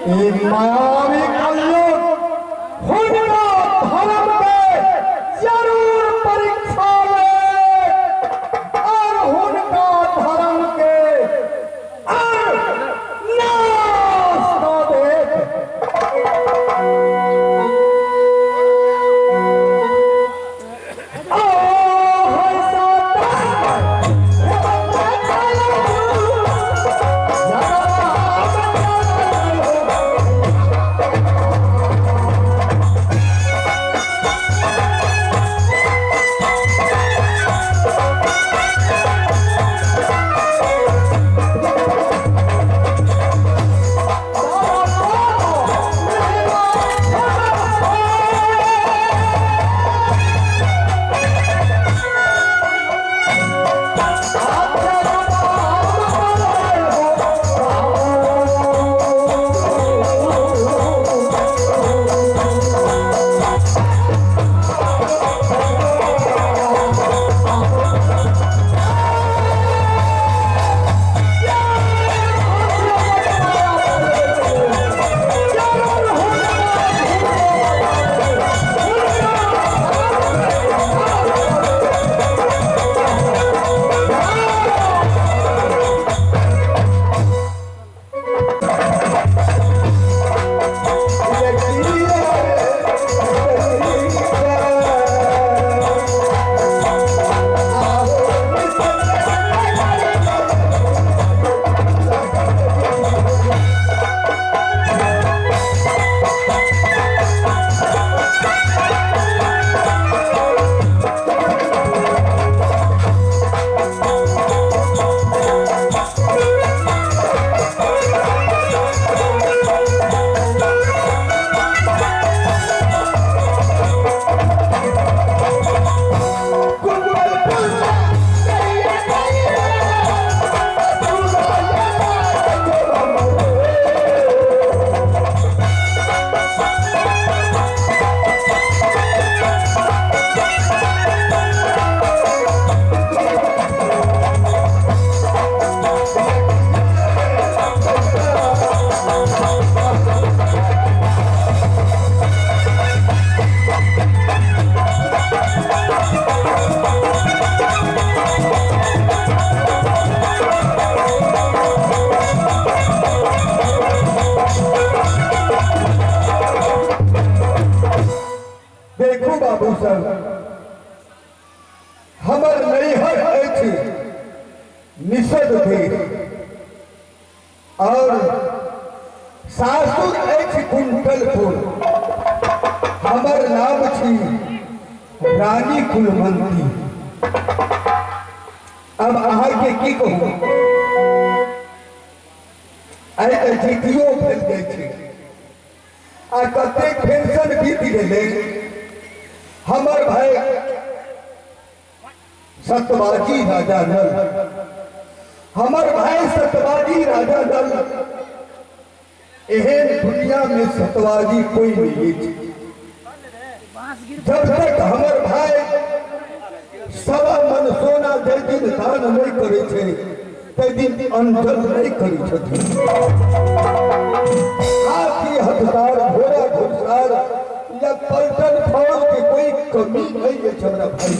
ई मायावी कलयुग हुनका धर्म के जरूर परीक्षा ले और हुनका धर्म के और नाश कर देत। देखू बाबू सर, हमर नैहर अछि निषद धीर और सासुर अछि कुंटलपुर। हमर नाम छी रानी कुलवंती। अब अहाँ के की कहू, आइ तऽ जीतियो भेल जाइ छै आ कतेक पेंशन बीत गेलै। हमर भाई सतवाजी राजा नल, हमर भाई सतवाजी राजा नल, एहन दुनिया में सतवाजी कोई नहीं है। जब तक हमर भाई सवा मन सोना जै दिन दान नहीं करे छै तै दिन अंजल नहीं करै छथिन। हाथी हथदार घोड़ा घुड़सार या पलटन फौज के कोई कमी नहीं है हमरा भाई।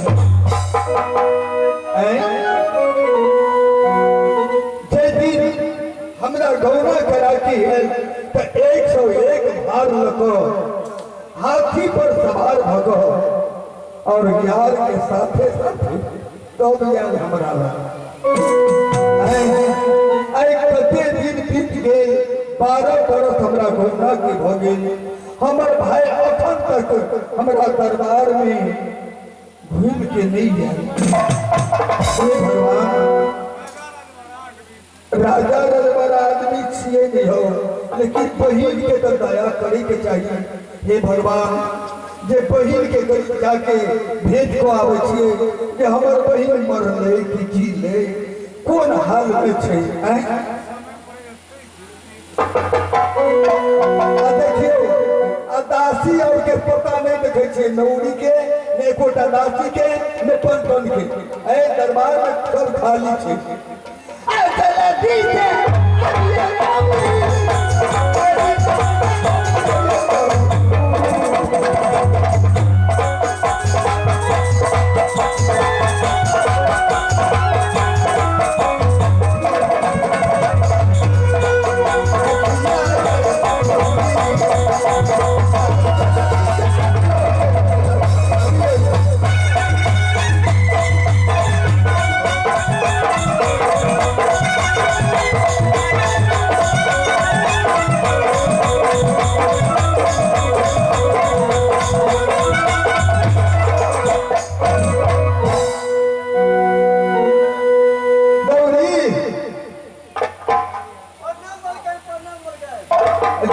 जै दिन हमरा गौना करा के आयल तो 101 भार लक हाथी पर सवार भग और यार के साथे साथे तब आयल हमरा आई कते दिन बीत गेल, 12 बरस हमरा गौना के भ गेल। हमर भाई अखन तक हमरा दरबार में घूम के नहीं आयल। हे भगवान, राजा रजबर आदमी छिए नहीं हो, लेकिन बहिन के तो दया करे के चाहिए। हे भगवान, जे बहिन के गरीब जाके भेज को आवे छिए जे हमर बहिन मरले कि जीले, कोन हाल में छै। देखियो दासी और के पता नहीं देखे छे, नौरी के ने एकोटा दासी के ने पलटन के। ए दरबार में सब खाली छे।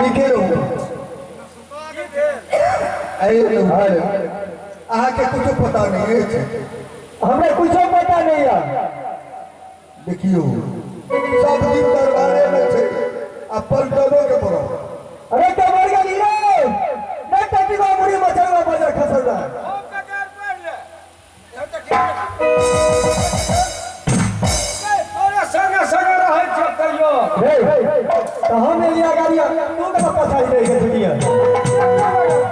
नीके रहू। अहाँके कुछो पता नहीं अछि? हमरा कुछो पता नहीं है। देखियो सब दिन दरबारे में छै आ पलटनो के पड़ो। अरे तो मर गेली रे, नहीं टटीवा मुड़ी मचलवा बजर खसलवा। तोरा संगे संगे रहै छै कहियो। हे तो हम एलिया गाड़िया तू के पछाड़ी रहि गेल छलिया।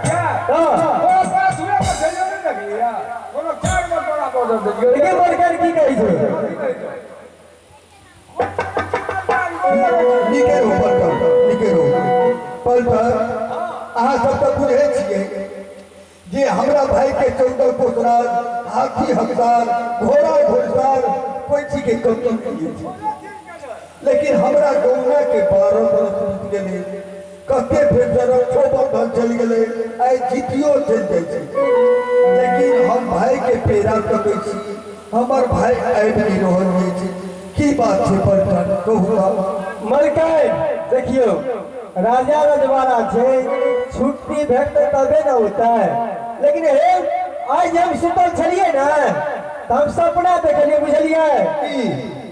क्या तोरा पास हुए पर छलियो नहीं देखलिया कोनो चार गो तोरा बॉर्डर देलियो। लेकिन मरकर की कहै छै? नीके रहू पलटन, नीके रहू पलटन। अहाँ सब तऽ बुझै छियै जे हमरा भाई के 14 कोसराज, हाथी हकदार, घोड़ा घोड़सार कोई चीज के कमी नहीं छै। लेकिन हमरा गौना के 12 बरस बीत गेलै, कते फेर रक्षो बंधन चलि गेलै, आइ जीतियो चलि जाइ छै। लेकिन हम भाई के पेरा तकै छी, हमर भाई आबि नहि रहल अछि। की बात छै पलटन, कहू तऽ। मलकाइन देखियो राजा रजवाड़ा छै, छुट्टी भेटतै तबे न होतै। लेकिन हे आज हम सुतल छलियै ने तऽ हम सपना देखलियै बुझलियै,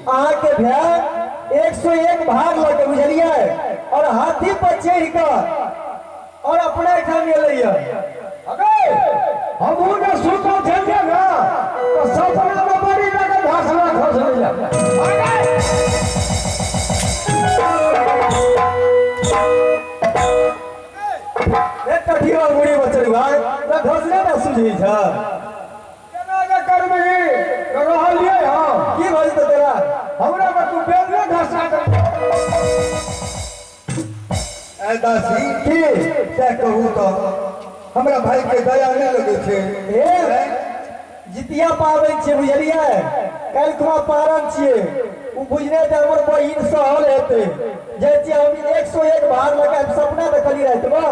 अहाँके भाय 101 भाग लऽ के बुझलियै और हाथी पर चढ़ि कऽ और अपना एहिठाम एलैया। अगे हमहूँ जे सुतल छलियै ने तऽ सपना मे बड़ी टाके घासला खसलैया। कठिया मुड़ी बचलुआ तऽ घसले ने सुझै छ। केना जे करबही रहलियै हम। की भऽ जेतौ तोरा? हमरा पर तू बेलने घसा दे। ऐ दासी की सएह कहू तऽ हमरा भाई के दया नहि लगै छै। हे जितिया पाबनि छियै बुझलियै, काल्हि खुमा पारन छियै। ओ बुझने तऽ हमर बहिन सहल हेतै। जाइ छियै हम 101 भाग लऽ के सपना देखलियै रातिमे।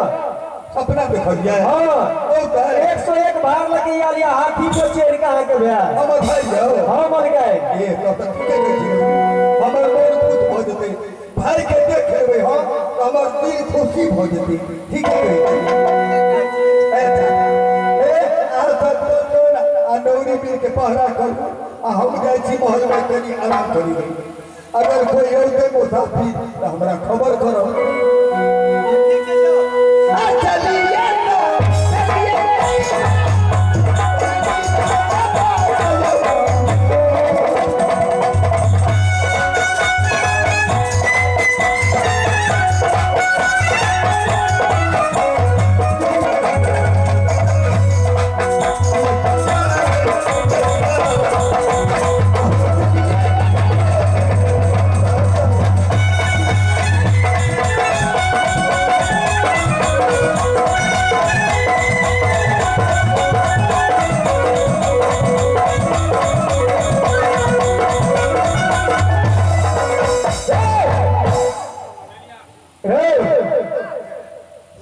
सपना देखलियै? हाँ ओ तऽ 101 भाग लऽ के आयल यऽ हाथी पर चढ़ि कऽ अहाँके भाय। हमर भाई यौ? हाँ मलकाइ। ए तब तऽ ठीके कहै छियै, हमर मोन खुश भऽ जेतै। भाई के देख लेबै हम तऽ हमर दिल खुशी भऽ जेतै। ठीके कहै छियै। अहाँ सब आ नौरी वीर के पहरा करू आ हम जाइ छी महल में कनि आराम करी। अगर कोई औतै मुसाफिर तऽ हमरा खबर करब।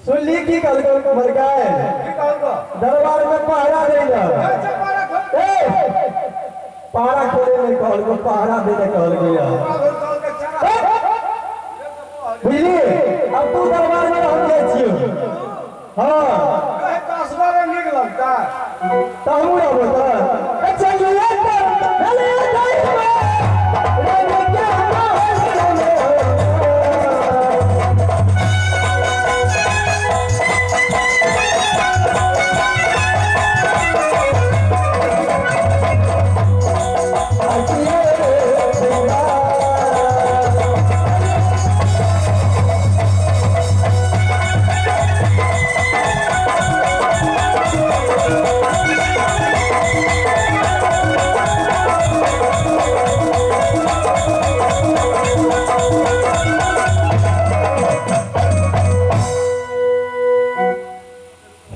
सुनली की कहलकौ मलकाइ? दरबार में पहरा दै लए। पहरा खोले नहीं कहलकौ, पहरा दे लए कहलकै। बुझली? अब तू दरबार में हम जाइ छियौ। हाँ नीक लगता तऽ हमहूँ रहबौ तऽ।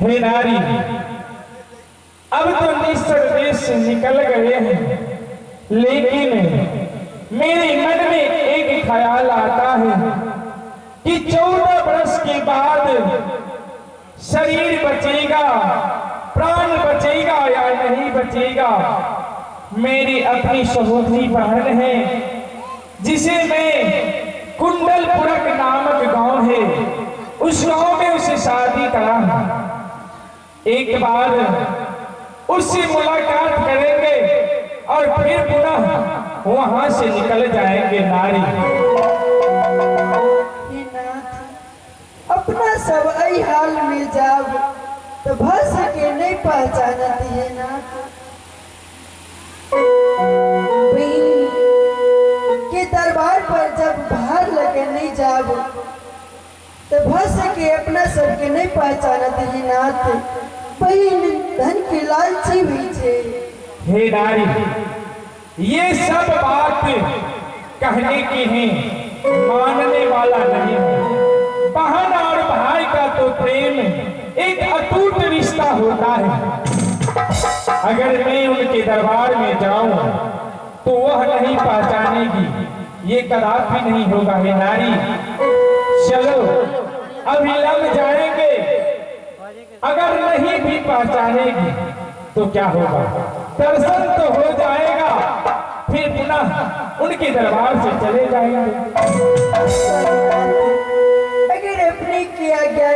हे नारी, अब तो निसर्ग से निकल गए हैं, लेकिन मेरे मन में एक ख्याल आता है कि 14 बरस के बाद शरीर बचेगा, प्राण बचेगा या नहीं बचेगा। मेरी अपनी सहोदरी बहन है जिसे मैं कुंडलपुरक नामक गांव है, उस गांव में उसे शादी करा है। एक बार उससे मुलाकात करेंगे और फिर पुनः वहां से निकल जाएंगे नारी। हे नाथ, अपना सब एहि हाल में जाब तो भ सके नहीं पहचानत। हे नाथ, बहिन के दरबार पर जब भार लगे नहीं जाब तो भ सके अपना सबके नहीं पहचानत। हे नाथ, बहिन धन के लालची हुई छे। हे नारी, ये सब बात कहने की है, मानने वाला नहीं है। बहन और भाई का तो प्रेम एक अटूट रिश्ता होता है। अगर मैं उनके दरबार में जाऊं तो वह नहीं पहचानेगी, ये कदापि नहीं होगा। हे नारी, चलो अभी लग जाएंगे, अगर नहीं भी पहचानेगी तो क्या होगा, दर्शन तो हो जाएगा, फिर पुनः उनके दरबार से चले जाएंगे। अगर अपने किया गया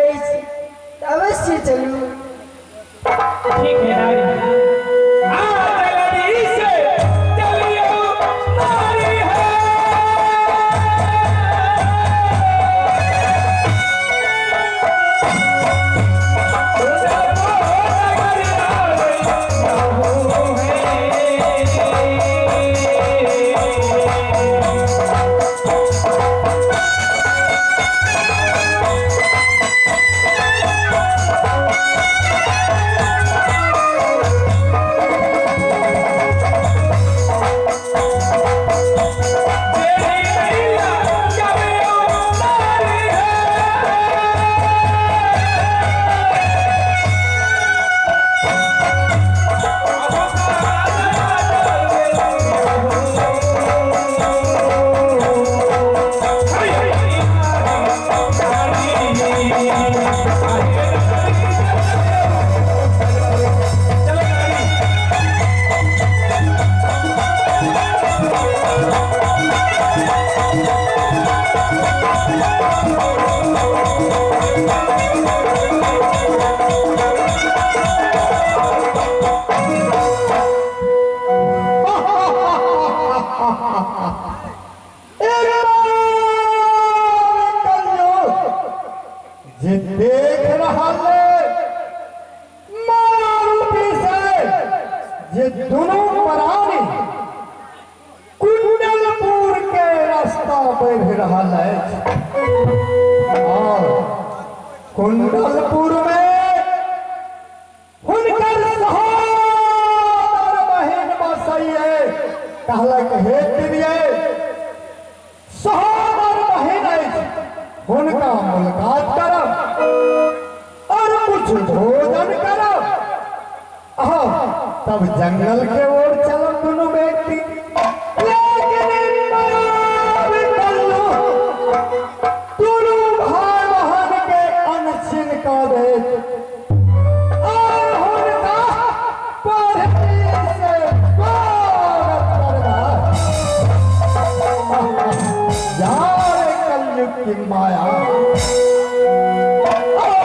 तो अवश्य चलू। ठीक है नारी, आ जल्दी से चलियो नारी है। जे देख रहा है मारुति से जे दोनों प्राणी कुंडलपुर के रास्ता बढ़ रहा है और कुंडलपुर में हुनकर सहोदर बहिन बसई है। कहलक हे प्रिय सहोदर बहिन अछि, हुनका मुलाकात करब और कुछ भोजन करब, तब जंगल के ओर चलब दोनों व्यक्ति। लेकिन दोनों भाई बहन के अनछिन का देत और हुनका पढ़े से स्वागत करबा। यार कलयुग की माया Oh!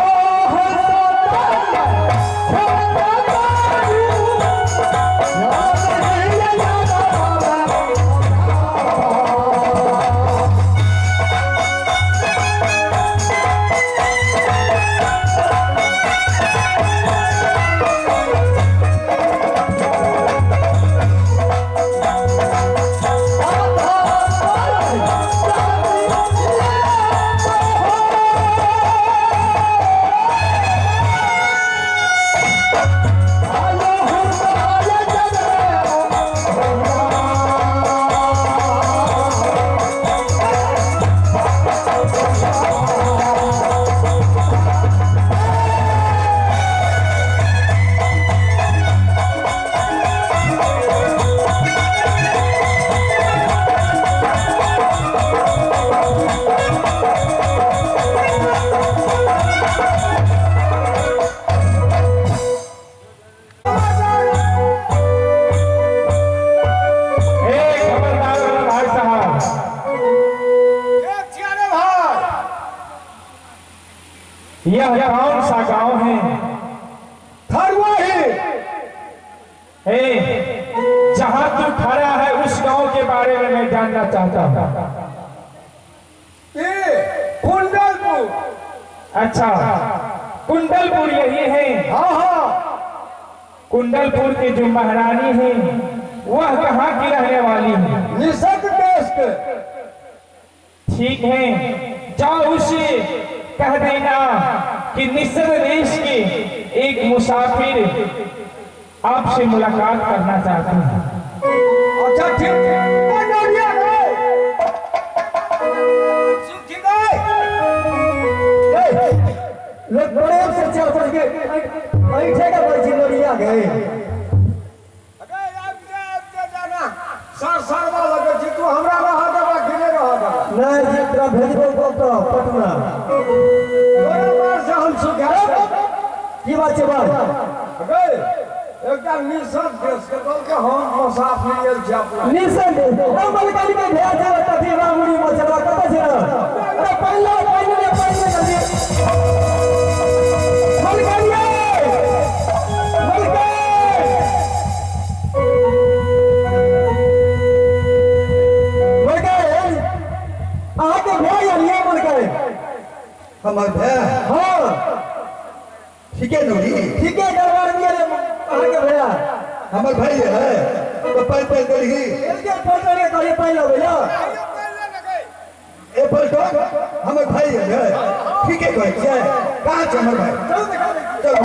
यह कौन सा गांव है? थरुआ ही है। जहां तू खड़ा है उस गांव के बारे में मैं जानना चाहता हूँ। कुंडलपुर। अच्छा, कुंडलपुर यही है? हाँ हाँ। कुंडलपुर की जो महारानी है वह कहाँ की रहने वाली है? निषद देश के। ठीक है, जाओ उसे कह देना कि निषद देश के एक मुसाफिर आपसे मुलाकात करना चाहते हैं। अच्छा ठीक। लोग प्रेम से चल पड़ के ऐठे का बड़ी लोरिया गए। सर सरवा लगे छी तू हमरा रह देबा कि नहि रह देबा? नहीं जी, तोरा भेजबो तो पटना। तोरा मार से हम सुखा। की बात छै बात? गए एकटा निषद देश के कहल के हम मुसाफिर आयल छी अपना। निषद देश हम मलकानी के भेज देब तथी बाबूरी मचलवा कत छै ना? अरे पहिले पहिले पहिले जल्दी। मलकानी मलकानी मलकानी अहाँ के भाई आलिए मलकानी। हमर भाई? हाँ। ठीक है नौरी? ठीक है, दरबार में अहाँ के भैया। हमर भाई है तो पैर पैर करही। के पानि लबै या ए पलटो हमर भाई है। ठीक है कहै छियै। कहाँ छै हमर भाई? चलू देखा दै। चलू।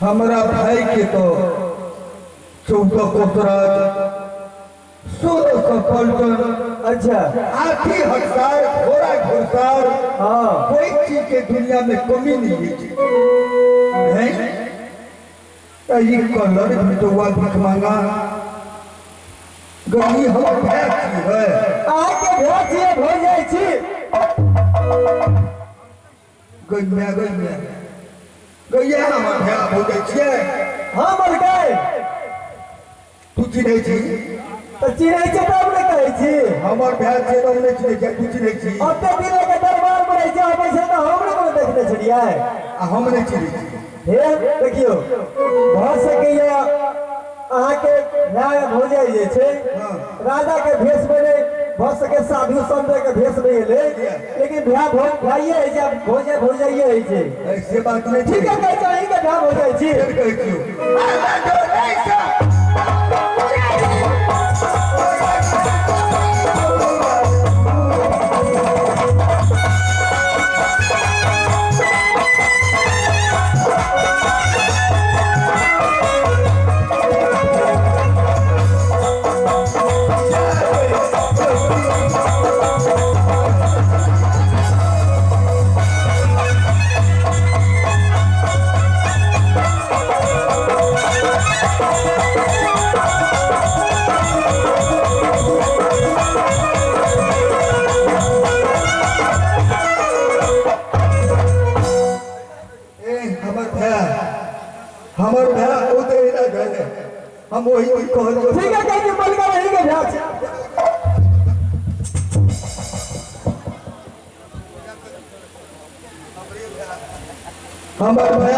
हमारा भाई के तो 14 कोतराज 1600 पलटन, अच्छा हाथी हकसार घोड़ा घुड़सार, हाँ कोई चीज के दुनिया में कमी नहीं है। ये कलर भिटुआ भीख मांगा गरी हमर भाई है। अहाँ के भाई छियै भऽ जाइ छी। गैया गैया गैया हमर भाई भऽ जाइ छियै। हाँ मलकाइ। तू चिन्है छी? तऽ चिन्है छी तब ने कहै छी। हमर भाई छियै तब ने चिन्है छी, तू चिन्है छी? ओते दिन के दरबार में रहै छै, अबै छै तऽ हम ने कोनो देखने छलियै। आ हम नहि चिन्है छी। हे देखियौ भऽ सकैया अहाँ के भाय भौजाइ जे छै राजा के भेष में नहि भऽ सके साधु संत के भेष में एलै, लेकिन भाय भाइये होइ छै, भौजाइ भौजाइये होइ छै। ऐसे बात नहि। ठीक है कहै छी अहीं के भाय भौजाइ छी। कहै छियौ। हमर भाई ओते ना गए, हम वही कहलियो। ठीक है कहै छी मलका वही के भाय छै। हमर भाई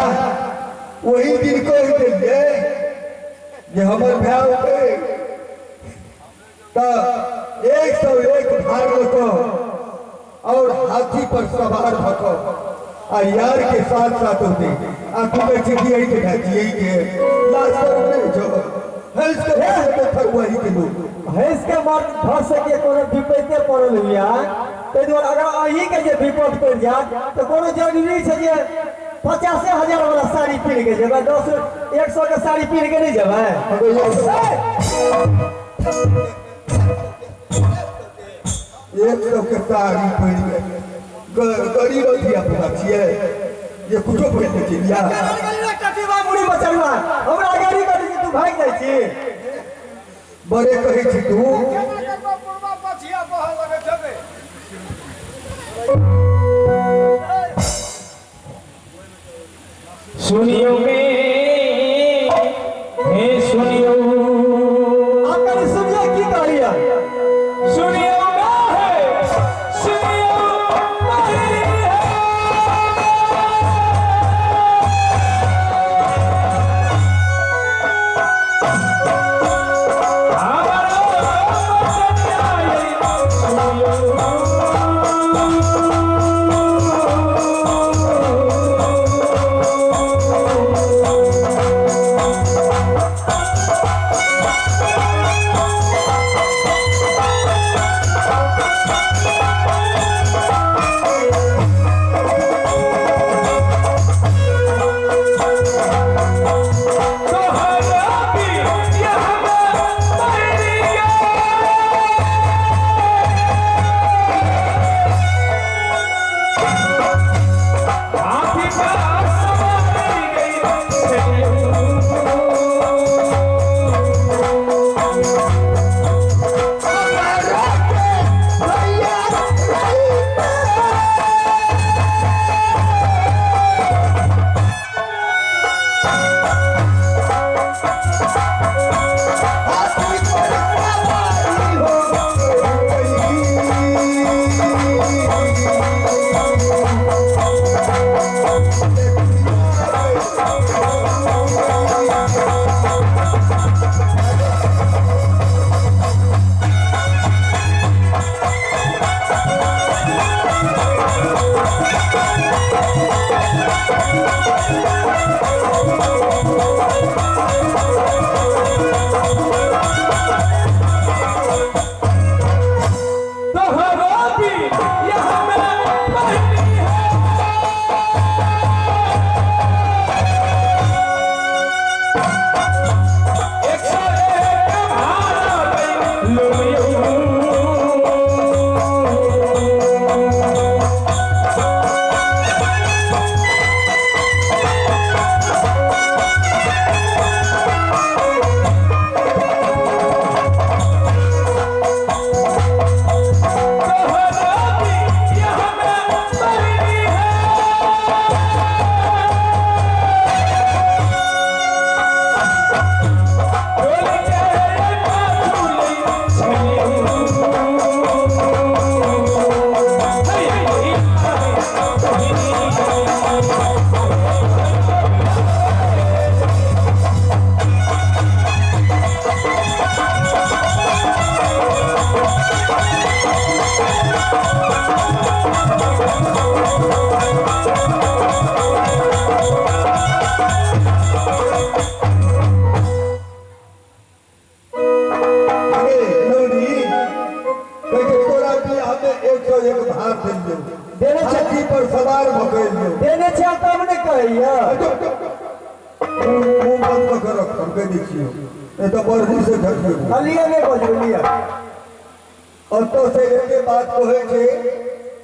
वही दिन कहि देलियै जे हमर भाई ओते तऽ 101 भार लऽ कऽ और हाथी पर सवार भऽ कऽ आ यार के साथ साथ होते। आ तू कहै छी कि यही के भाई छी, यही के लास्ट पर नहि छौ। हंस के भाई थरुआ ही के लोग हंस के मार भऽ सके कोनो विपैते पड़ल हुआ, ताहि दुआरे अगर अहीं के जे विपद पड़ि जायत तऽ कोनो जरूरी छै जे 50,000 वाला साड़ी पहिर के जेबै, 10 100 के साड़ी पहिर के नहि जेबै। 100 के साड़ी पहिर के गरीब धिया पुता छियै ये कुछो पहिर के चलि जा। मुड़ी बचलुआ हमरा गाड़ी कर तू भागि जाइ छी। बड़े कहै छी तू सुनियो में हे सुनियो आप कहीं सुनियो की कहलिया सुनियो ना है सुनियो नहीं है हमारा वचन आई सुनियो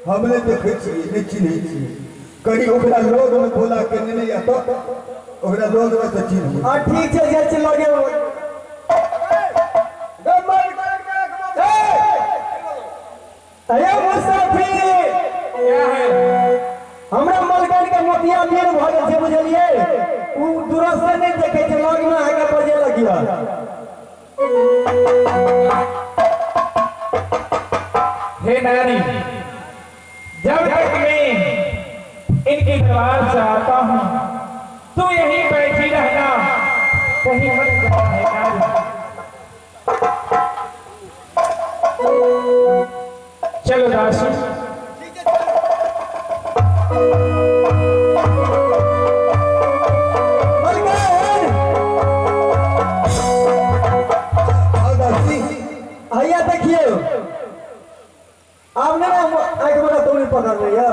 हमने देखे छियै नहि चिन्है छियै कहीं ओकरा लोग में बोला के नहीं या तो ओकरा लोग में तो चिन्ह हां ठीक छै जे छै लगे अरे मुसाफिर क्या है हमरा मलकान के मोतिया बिंद भ गेल छै बुझलियै उ दूर से नहीं देखे छै लग में आके बजे लगिया। हे नारी, जब तक मैं इनके दरबार से आता हूँ तू यहीं बैठी रहना, कहीं मत जाना। हे नारी, चलो दासू। भैया देखिए आपने ना एक बड़ा तोड़ी पकड़ लिया।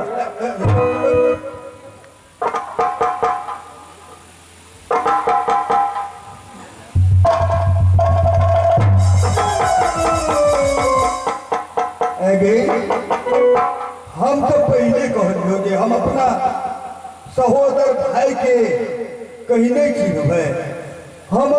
हम तो पहले कहलियो जे हम अपना सहोदर भाई के कहीं नहीं चिन्हबै। हम